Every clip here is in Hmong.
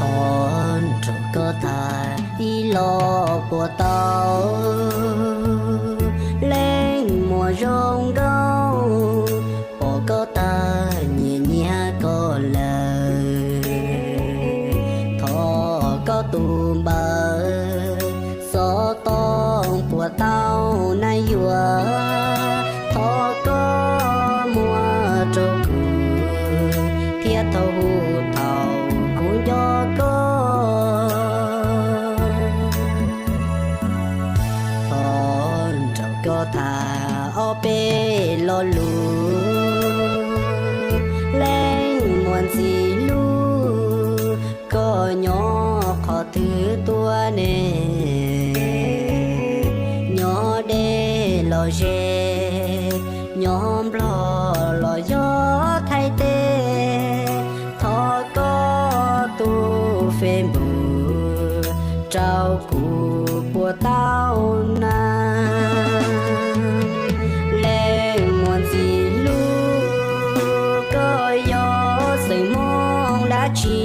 Thov nrog koj tham ib los puas tau, leej muam zoo nkauj, pom koj tag nyiam nyiam koj lawm. Thov koj tus npawb xov tooj puas tau na yuav, thov koj muab rau kuv thiab thaum ub thaum kuv nco koj. Thov nrog koj tham ob peb lo lus, leej muam ntxim hlub, koj nyob qhov twg tuaj ne? Nyob deb los ze, nyob Nplog los yog Thaib teb, thov koj tus Facebook rau kuv puas tau na? Leej muam ntxim hlub, koj yog xeem Hmoob dab tsi?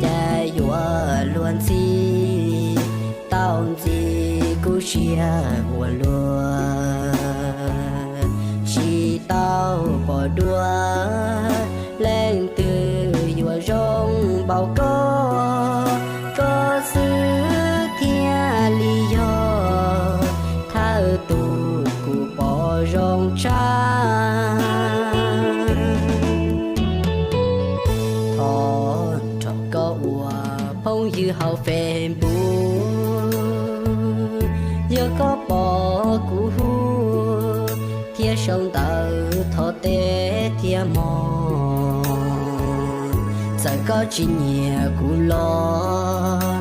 Cas yuav luag ntxhi tau ntxim kuv siab ua luaj, tsis tau pom dua leej twg yuav zoo npaum koj, koj xwb thiaj li yog thawj tus kuv pom zoo tshaj. Thov nrog koj ua phooj ywg hauv Facebook, yog koj pom kuv hu thiab sau ntawv thov teb thiab hmo, txawm koj tsis nyiam kuv los